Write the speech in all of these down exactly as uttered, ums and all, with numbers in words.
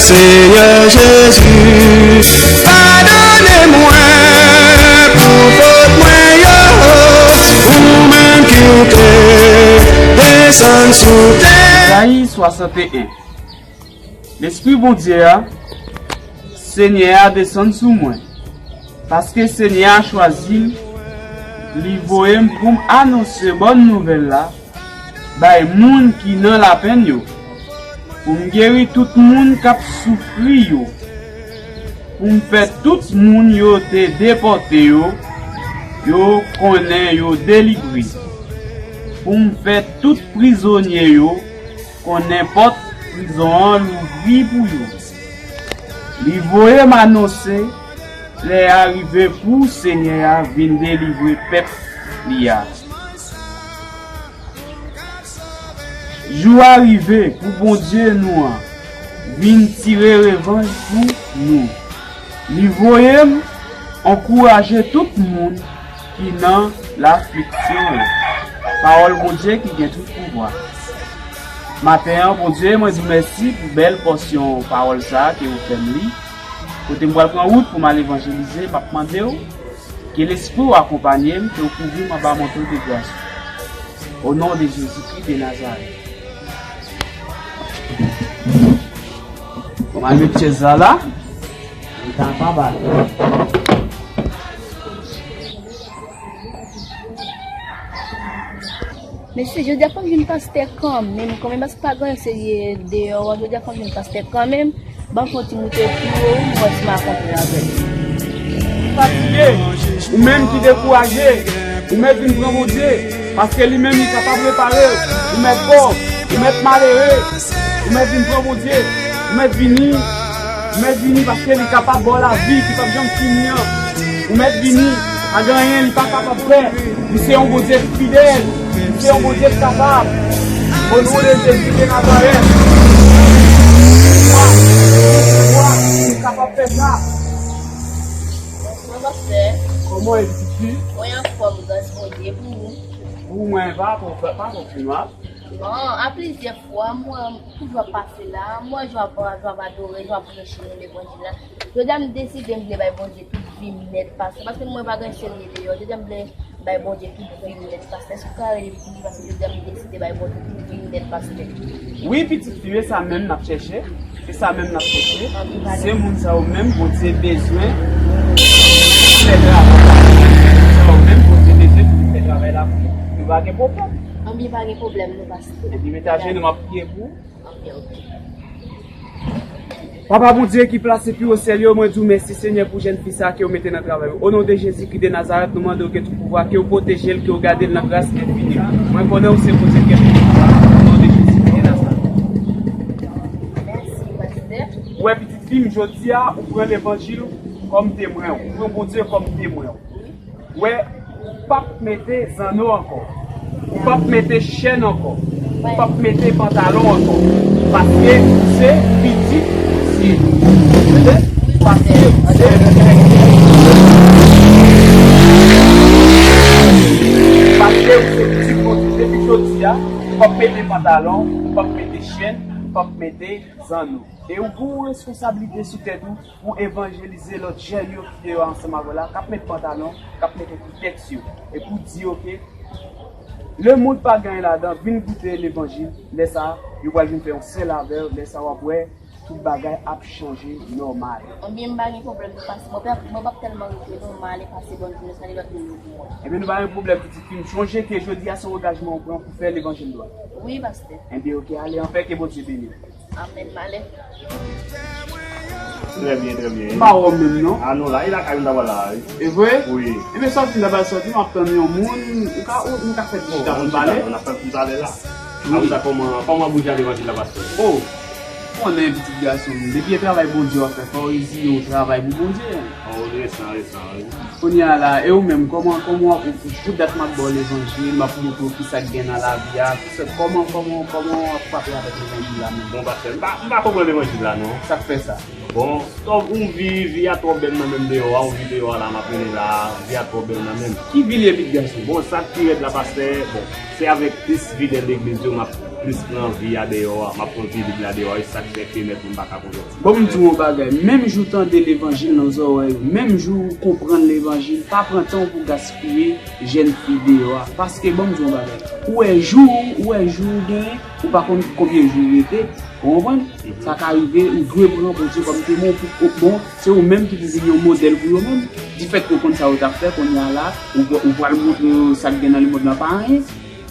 Senyè Jezi, padone mwen pou fòt mwen yo, ou menm ki te desann sou tè. Ezayi swasanteyen. Lespri Bondye a, Senyè a desann sou mwen, paske Senyè a chwazi m, li voye m pou m anonse bòn nouvèl la bay moun ki nan lapenn yo, pou m geri tout moun k ap soufri yo, pou m fè tout moun yo te depòte yo, yo konnen yo delivre, pou m fè tout prizonye yo konnen pòt prizon an louvri pou yo. Li voye m anonse lè a rive pou Senyè a vin delivre pèp li a. Jou a rive pou Bondye nou an vin tire revanj pou nou. Li voye m ankouraje tout moun ki nan lafliksyon yo. Pawòl Bondye ki gen tout pouvwa. Maten an, Bondye, mwen di w mèsi pou bèl pòsyon pawòl sa a ke ou fè m li. Kote m pral pran wout pou m al evanjelize, m ap mande w ke Lespri w akonpanye m, ke w kouvri m anba manto de gras ou. O non de Jezikri de Nazarèt. Bon, m al met chèz la la. M ta pa bale. Mesye, jodi a fò m jwenn pastè kanmenm, kanmenm, paske pa gen anyen serye deyò a. Jodi a fò m jwenn pastè kanmenm. Ban m fè yon ti moute pi wo, m wè si m a kontre avè l. Fatige, ou menm ki dekouraje, ou mèt vin pran Bondye, paske li menm li kapab repare w. Ou mèt pòv, ou mèt malere, ou mèt vin pran Bondye, ou mèt vini, ou mèt vini paske li kapab ba w lavi ki p ap janm fini an. Ou mèt vini, pa gen anyen li pa kapab fè. Li se yon Bondye ki fidèl, li se yon Bondye ki kapab. O non de Jezi de Nazarèt, li kapab fè sa. Bonswa, pastè. Kòman w ye, pitit fi? Mwen anfòm, gras Bondye pou ou. Pou mwen, pa twò, pa twò pi mal. Bon, a plizyè fwa, mwen toujou ap pase la, mwen jwe ap, jwe ap adore, jwe ap preche nan levanjil la. Jodi a m deside m vle bay Bondye tout vi m nèt, pastè, paske mwen pa gen serye deyò. Jodi a m vle bay Bondye tout vi m nèt, pastè. Èske w ka rele m pou li, paske jodi a m deside bay Bondye tout vi m nèt, pastè. Wi, pitit fi m, e sa menm n ap chèche. Se sa menm n ap chèche. Se moun sa yo menm Bondye bezwen fè travay la. Se moun sa yo menm Bondye bezwen pou li fè travay la pou nou. Nou pa gen pwoblèm. Anbyen, pa gen pwoblèm, non, pastè. Epi mete ajenou, m ap priye pou ou. Anbyen, oke. Papa Bondye ki plase pi wo syèl yo, mwen di w mèsi, Senyè, pou jèn fi sa a ke w mete nan travay ou. O non de Jezikri de Nazarèt, nou mande w ke tout pouvwa, ke w pwoteje l, ke w gade l nan gras enfini. Mwen konnen ou se Bondye ki gen tout pouvwa. O non de Jezikri de Nazarèt. Mèsi, pastè. Ou wè, pitit fi m, jodi a, ou pran levanjil kòm temwen w. Ou pran Bondye kòm temwen w. Ou wè, ou p ap mete zanno ankò. Ou p ap mete chèn ankò. Ou p ap mete pantalon ankò. Paske ou se pitit Bondye. Tande? Paske ou se, paske ou se pitit Bondye. Depi jodi a, ou p ap mete pantalon, ou p ap mete chèn, ou p ap mete zanno. E ou gen yon responsablite sou tèt ou pou evanjelize lòt jèn yo ki deyò ansanm avè w la, k ap met pantalon, k ap met koutèks yo. E pou di yo ke lemonn pa gen anyen ladan, vin goute levanjil. Lè sa a, yo pral vin fè yon sèl avè w. Lè sa a, w ap wè tout bagay ap chanje nòmal. Ebyen, m pa gen pwoblèm, nou pase. Mwen p ap, mwen p ap tèlman rete non, m ale pase bòn jounen, salye lòt moun yo pou mwen. Ebyen, nou pa gen pwoblèm, pitit fi m. Chonje ke jodi a se yon angajman ou pran pou fè levanjil dwat. Wi, pastè. Ebyen, oke, ale anpè, ke Bondye beni w. Amèn, m ale. Trè byen, trè byen. M pa wè w menm, non. A non, la, e lakay m ta pral la, wi. E vre? Wi. Ebyen, sòti m ta pral sòti, m ap tann yon moun, ou ka, ou, m ka fè ti chita pou n pale. Bon, n ap fè pou n pale la. Wi. Kòman, kòman boujè levanjil la, pastè? O, ou konnen, pitit gason m, depi e travay Bondye w ap fè, fò w reziye w travay pou Bondye. O, resan, resan, wi. Kounye a la, e ou menm, kòman, kòman w ap, pou dat m ap ba w levanjil, m ap montre w kisa k gen nan lavi a, kisa, kòman, kòman, kòman w ap frape avèk levanjil la menm? Bon, pastè, m pa, m pa konprann levanjil la, non. Sa k fè sa? Bon, twòp, yon vi, vi a twòp bèl nan menm deyò a, yon vi deyò a la, m ap mennen la, vi a twòp bèl nan menm. Ki vi l ye, pitit gason? Bon, sa k pi rèd la, pastè, bon, se avèk plis fidèl legliz yo m ap Plis pran vi a deyò a, m ap pran vi lib la deyò a, e sa k fè ke nèt mwen pa ka konvèti. Bon, m di w yon bagay, menm jou w tande levanjil nan zòrèy ou, menm jou ou konprann levanjil, pa pran tan w pou w gaspiye jèn fi deyò a. Paske, bon, m di w yon bagay, ou wè jou, ou wè jou ou genyen, ou pa konn konbyen jou ou rete, ou konprann? Sa ka rive, ou dwe pran Bondye kòm temwen pou, bon, se ou menm ki pou vin yon modèl pou yo menm. Difèt ke w konn sa yo t ap fè, kounye a la, ou, ou pral montre yo sa k gen nan lemonn nan pa anyen.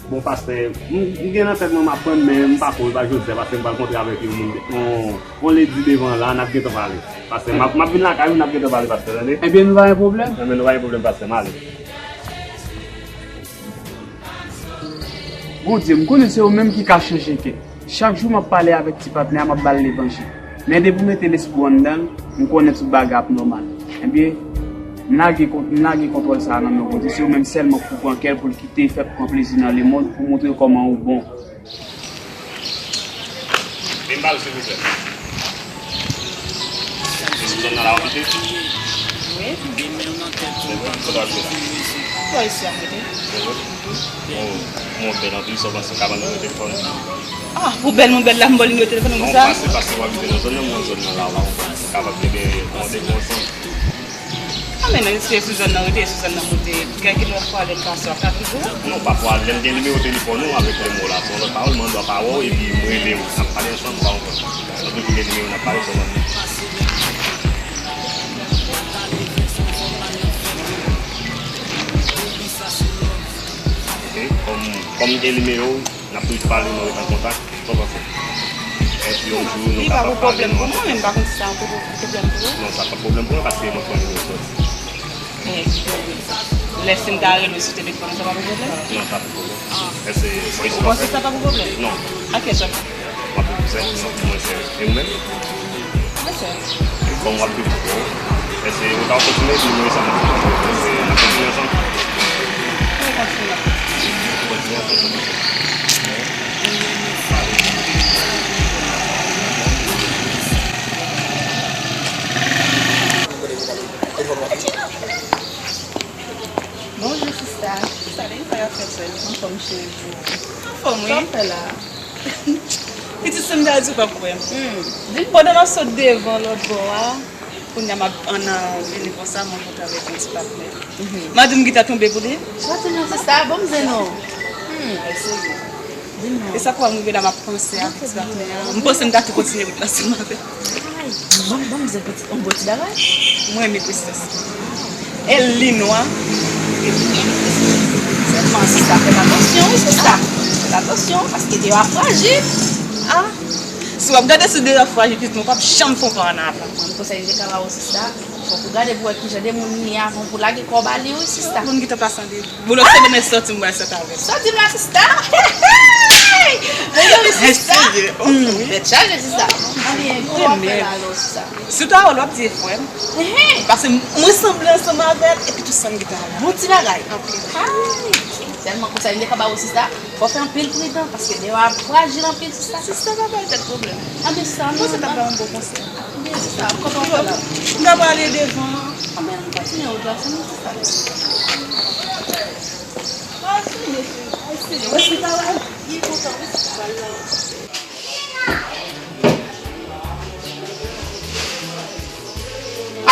Bon, pastè, m, m gen nan tèt mwen m aprann, men m pa ko, e pa jodi a, paske m pral kontre avèk yon moun, yon, yon ledi devan la, n ap gentan pale. Pastè, m ap, m ap vin lakay ou, n ap gentan pale, pastè, tande? Ebyen, nou pa gen pwoblèm. Ebyen, nou pa gen pwoblèm, pastè, m ale. Bondye, m konnen se ou menm ki ka chanje kè. Chak jou m ap pale avèk ti patnè a, m ap ba l levanjil. Men depi w mete lespri w anndan l, m konnen tout bagay ap nòmal. Ebyen, m lage kon-, m lage kontwòl sa a nan men w, Bondye. Se ou menm sèlman k pou pran kè l, pou l kite fè pran plezi nan lemonn, pou montre yo kòman ou bon. Vin ba l, silvouplè. Se sou zòn nan la w abite? Wi. Se vre? Kote w abite la? Bò isi a m rete. Se vre? Oh, mwen bèl anpil, sa w panse w ka ban m nimewo telefòn ou? Ah, pou bèl mwen bèl la, m ba w nimewo telefòn ou pou sa? Non, pase, pase, w abite nan zòn nan, mwen zòn nan la, la, ou kapab gen, gen randevou ansanm. Ah, men non, se sou zòn nan rete, sou zòn nan moute. Gen ki lòt fwa lè m pase, w ap ka toujou? Non, pafwa, lè m gen nimewo telefòn ou avèk nimewo la, se yon lòt pawòl, mwen dwa pa wè w, epi m rele w, n ap pale ansanm, ou pa konprann. Mwen toujou gen nimewo, n ap pale sèlman. Ok, kòm, kòm m gen nimewo w, n ap toujou pale, nou ret an kontak, sa w panse? Èske yon jou nou kapab pale, nou? Li pa pou pwoblèm pou mwen, men m pa konn si sa pou pwoblèm pou ou. Non, sa pa pwoblèm pou mwen, paske mwen pran nimewo w sòti. Lè si m ta rele w sou telefòn, sa pa pou pwoblèm? Non, sa pa pou pwoblèm. Èske ou panse sa pa pou pwoblèm? Non. A kiyès w ap di? M ap di pou sè, non, pou mwen sè. E ou menm? Mwen sè. E kòm w ap di pou sè, èske ou ka kontinye di mwen sa m ap di? Èske n ap kontinye ansanm? Wi, kontinye. Kontinye ansanm. Bonjou, sista. Sista, depi sa y ap fèt, sè? Anfòm, cheri, pou ou? Anfòm, wi. Sa w ap fè la? Pitit sè m ta di w p ap kwè m. Hmm. Pandan m ap sot devan lòt bò a, kounye a m ap, an, an vini konsa, m rankontre avèk yon ti patnè. Mhm. M a di m gentan tonbe pou li. Sa di non, sista, ban m zen non. Hmm. Di non. E sa k wè m rive la, m ap panse avèk ti patnè a. M panse m ta tou kontinye wout la ansanm avè l. Ay, ban m, ban m zen pitit, on bon ti bagay. Mwen renmen prestans. E li nwa. Sèlman sista, fè atansyon, wi, sista. Fè atansyon, paske deyò a frajil. Ah, si w ap gade sou deyò a frajil, pitit mwen p ap janm fè yon pa ann avan. Mwen, konsèy m te ka ba w, sista, fòk ou gade pou wè kijan de moun li ye avan pou lage kò w ba li, wi, sista. Moun ki te pase an de Boulos se demen sòti m pral sòt avè l. Sòti m la, sista. Hey, hey, hey. Mezanmi, sista. Hey, serye. Hmm, tèt chaje, sista. Anben, kòman w ap fè la, alò, sista? Sitou a w ap di e frè m. Ehe. Paske m, mwen sanble ansanm avè l, epi tou san m gentan avè l. Bon ti bagay. Anpil. Ay, sèlman konsèy m te ka ba w, sista. Fò w fè anpil pridan, paske deyò a frajil anpil, sista. Sista, pa bay tèt pwoblèm. Anben, sista, mwen se ta bay yon bon konsèy. Anben, sista, kòman w fè la? M ta prale devan. Anben, nou kontinye wout la, se nou ki sa.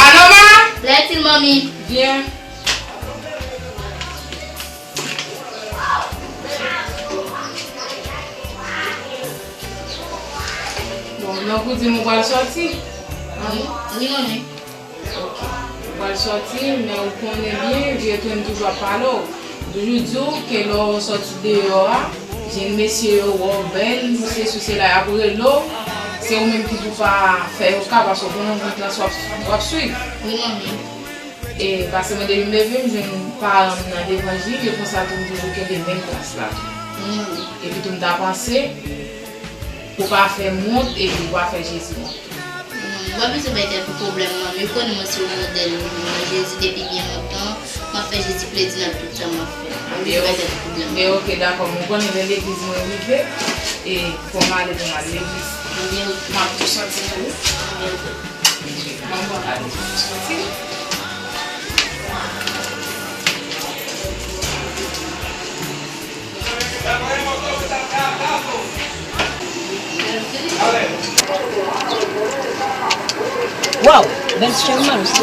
Alo, ma! Lè itil, manmi. Byen. Bon, donk ou di m ou pral sòti? Wi, wi, manmi. Ok. Ou pral sòti, men ou konnen byen, vye tou m toujou ap pale w. M toujou di w ke lè w sòti deyò a, jèn mesye yo wè w bèl, sesi sela, y ap rele w, se ou menm ki pou pa fè yo ka, paske w konnen w gen plas w ap, w ap swiv. Wi, manmi. E paske mwen depi m leve, m jwenn paran m nan levanjil, e konsa tou m toujou kenbe menm plas la tou. Wi, manmi. Epi tou m ta panse, pou w pa fè m wont, epi w pa fè Jezi wont. Ou pa bezwen bay tèt ou pwoblèm, manmi. Ou konnen mwen se yon modèl ou, mwen Jezi depi byen lontan. M ap fè Jezi plezi nan tout sa m ap fè. Ou pa bezwen bay tèt ou pwoblèm. Men ok, dakò. Mwen konnen lè legliz mwen rive, e fò m ale pou m al legliz. Ebyen, ok. M ap tou sòti tou. Ebyen, ok. Ban m pran kado pou m sòti. Bèl Sherman, se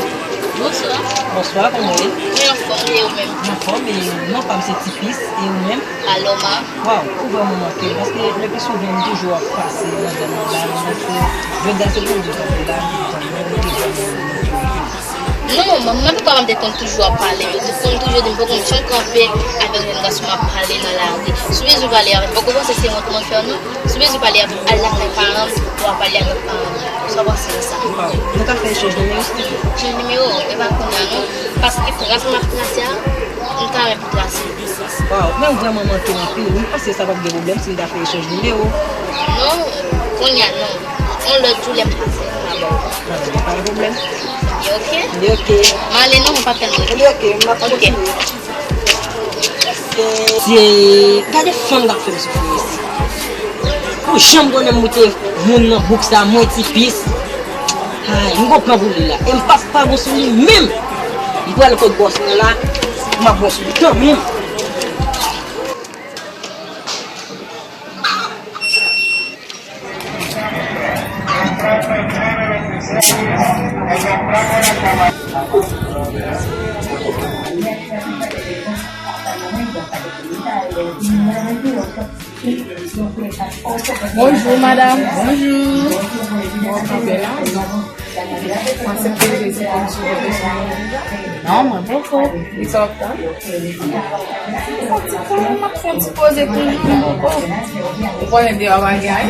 Bonswa. Bonswa, kòman w ye? Mwen anfòm, e ou menm? Mwen anfòm, e non pa m se Tipis, e ou menm? Paloma. Waw, ou vrèman manke m, paske le pi souvan m toujou ap pase nan zòn nan la, men jodi a se premye fwa m la, m te vrèman manke w. Non, manman, mwen papa m te konn toujou ap pale, yo te konn toujou di m, poko janm kanpe avèk jèn gason m ap pale nan lari. Si w bezwen pale avè m, poko panse se wont mwen fè w, non. Si w bezwen pale avè m, al lakay paran m, w a pale avèk paran m. Sa w panse de sa? Waw, nou ka fè echanj nimewo, silvouplè? Echanj nimewo, e pa kounye a, non. Paske trase m ap trase a, m ta renmen pou trase. Waw, men ou vrèman manke m anpil. M panse sa p ap gen pwoblèm si n ta fè echanj nimewo. Non, kounye a, non. Yon lòt jou, lè m pase, m a ba w. Anben, pa gen pwoblèm. Li oke? Li oke. M ale non, m pa fè l. Li oke, m ap kontinye. Mesye, gade fanm k ap fè m soufri, mesye. Ou janm konnen m moute moun nan bouk sa, mwen Tipis. Ay, m gon plan pou li la. E m p ap pa bon sou li menm. M pral kot bòs mwen la, m ap bon sou li kanmenm. Bonjou, madanm. Bonjou. Bon, kanpe la. Mwen aksepte Jezi kòm sovè pèsonèl. Non, mwen poko. Li sa w ap tann? Yon ti kou, m ap fè yon ti poze toujou, m poko. Ou konnen deyò bagay?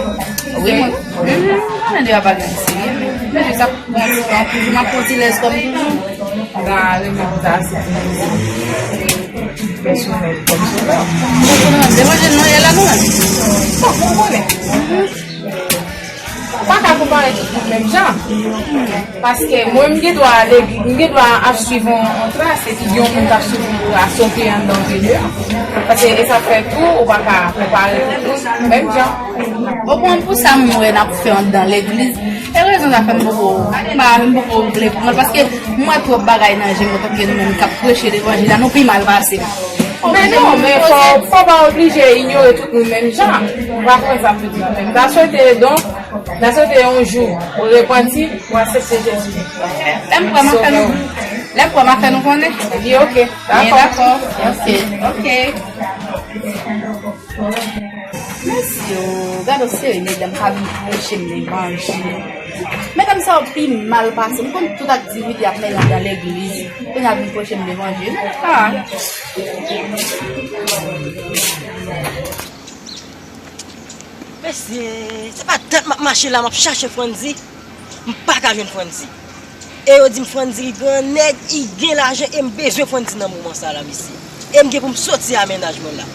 Wi, mwen. Mhm, m konnen deyò bagay serye, men jis ap pran ti tan, toujou m ap pran ti lèz kòm toujou. M ta renmen pou ta asepte. Pèsonèl kòm sovè. Bon, pou nou menm, devan Jezi nou ye la nou menm. Bon, pou nou konnen. Pa ka konpare tout moun menm jan. Paske mwen, m gen dwa ale, m gen dwa ap swiv yon, yon tras, epi gen yon moun k ap swiv yon tras, oke, anndan, oke, deyò. Paske e sa fè tou, ou pa ka konpare tout moun menm jan. Ou konprann pou sa m wè n ap fè anndan legliz. E rezon sa fè m poko, m pa, m poko vle pran l, paske m wè twòp bagay nan je m antanke nou menm k ap preche levanjil la, nou pi mal pase m. Men non, men fò, fò w pa oblije inyore tout moun menm jan. Ou pa konn sa m vle di menm. M ta swete, donk, m ta swete yon jou ou repanti, ou aksepte Jezi. Lè m pran, m a fè nou, lè m pran, m a fè nou konnen. Li oke. Dakò. Dakò. Oke. Oke. Mesye, gade w serye, medam ka vin preche m levanjil. Medam sa yo pi mal pase m. M konn tout aktivite y ap mennen anndan legliz. Kounye a vin preche m levanjil. Ah. Mesye, se pa dat m ap mache la, m ap chache Frandy. M pa ka jwenn Frandy. E yo di m Frandy li grannèg, li gen lajan, e m bezwen Frandy nan moman sa la, mesye. E m gen pou m soti a mennaj mwen la.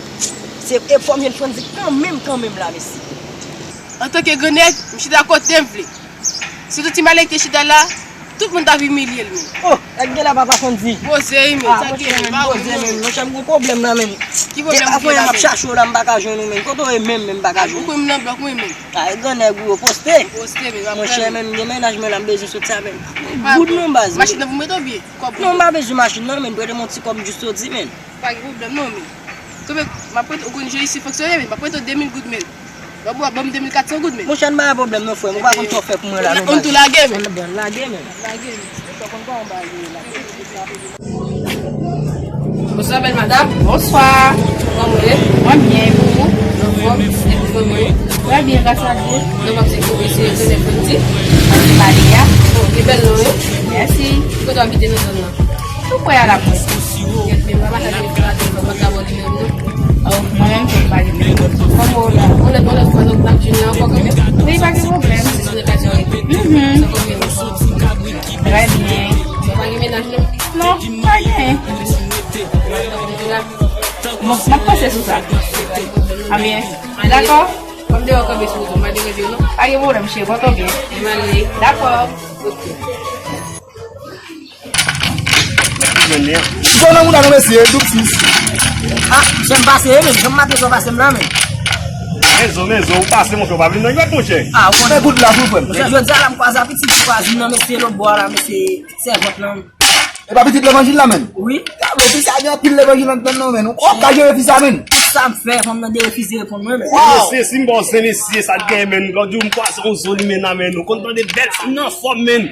Se, e fò m jwenn Frandy kanmenm, kanmenm la, mesye. Antanke grannèg, m chita kote m vle. Si tout ti malèk te chita la, tout moun t ap imilye l, men. Oh, nèg gen la papa Frandy. Poze wi, men, ah, sa gen, men, pa poze, men, monchè, m gon pwoblèm la, men. Ki pwoblèm ou gen la, men? Depi afè m ap chache w la, m pa ka jwenn ou, men. Kote w ye menm, men, m pa ka jwenn ou, men. Ou kwè m nan blòk mwen, men? Ah, e grannèg ou yo poste. Poste, men, m ap... Monchè, men, m gen mennaj mwen la, m bezwen soti avè l. Goud non, baz, men. Machin nan pou mete w byen? Kòb. Non, m pa bezwen machin nan, men, prete m yon ti kòb m jis soti, men. Pa gen pwoblèm non, men. Konbyen m ap prete, ou konn je isi fonksyone, men, m ap prete w de mil goud, men. Lè w bon, ap ban m de mil kat san goud, men. Monchè, n pa gen pwoblèm non, frè m. Ou pa konn sa w fè pou mwen la, men. Ann tou lage, men. Ann lage, men. Lage, men. Bonswa, bèl madam. Bonswa. Kòman w ye? Mwen byen, e pou ou? Anfòm, e pou ou? Trè byen, gras a Dye. Non, m ap se pou mesye Joseph Fouti. Maria. Oh, ki bèl non, wi. Mèsi. Kote w abite nan zòn nan? Tou prè a la pwès. Gèt men, pa mache avèk flatè, pa ka bò li menm, non. Oh, mwen menm tou, m pa gen. Kòman w la? Ou lè, ou lè, fò nou t ap jwenn ankò kanmenm? Wi, pa gen pwoblèm. Se sou lokasyon, wi. Mhm. Sa konbyen nou? Trè byen. Ou pa gen mennaj, non? Non, pa gen. Bon, m ap panse sou sa. A byen. Dakò? Kòm deyò kanpe sou wout, m pa deranje w, non? Pa gen pwoblèm, cheri, pòte w byen. M ale. Dakò. Ok. Bon, nan mouda nou, mesye, doub sis. Ah, jan m pase, men, jan m maten, jan w pase m la, men. Men zo, men zo, ou pase, monchè, ou pa vin nan jwèt, monchè. Ah, ou konnen. Men goud la, pou frè m. Monchè, jodi a la, m kwaze a pitit, m kwaze nan mesye lòt bò a la, mesye sèvant lan. E pa pitit levanjil la, men? Wi. Gade, fi sa gen anpil levanjil anndan, non, men. Ou pa ka jere fi sa, men. Sa m fè, fanm nan derefize reponn mwen, men. Mesye, si m ba w zen, mesye, sa t gen, men. Lòt jou, m kwaze yon zo li, men, nan men. Ou konn tande bèl fanm nan anfòm, men.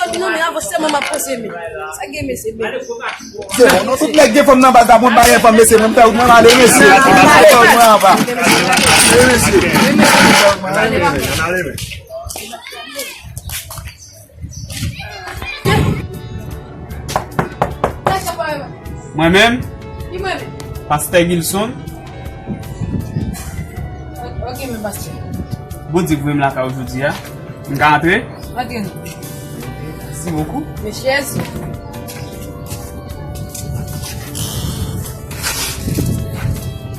sou non, men avan sèlman m ap poze men. Sa gen, mesye, men. Se bon, non, tout nèg gen fanm nan baz la, bon, pa gen fanm, mesye, mwen, m fè wout mwen, m ale, mesye. M fè wout mwen anba. Wi, mesye. M fè wout mwen, ale, mesye. Mwen menm, Pastè Gilson. Ok, men pastè. Bondye voye m lakay ou jodi a. M ka antre? Antre non. Mèsi bokou. Men chèz.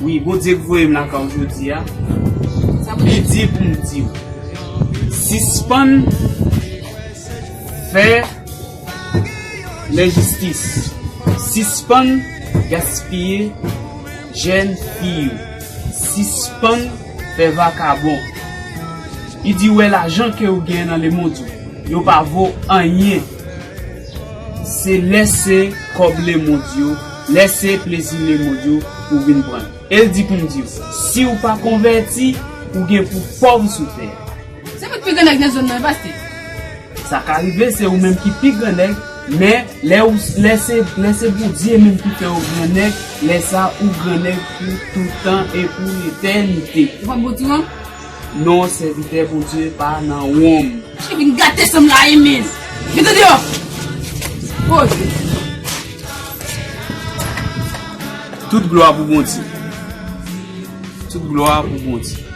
Wi, Bondye k voye m lakay ou jodi a. Li di pou m di w, sispann fè lenjistis. Sispann gaspiye jèn fi yo. Sispann fè vakabon. Li di, wè lajan ke ou gen nan lemonn yo, yo pa vo anyen. Se lèse kòb lemonn yo, lèse plezi lemonn yo pou w vin pran. E l di pou m di w, si w pa konvèti, ou gen pou pòv sou tè a. Se mwen ki pi gran nèg nan zòn nan, pastè. Sa ka rive, se ou menm ki pi gran nèg, men lè ou, lè se, lè se Bondye menm ki fè ou gran nèg, lè sa ou gran nèg pou toutan e pou letènite. Ou pa bon ti wonm? Non, sèvitè Bondye pa nan wonm. Che vin gate sanm la, e men. Vin deyò. Poze. Tout glwa pou Bondye. Tout glwa pou Bondye.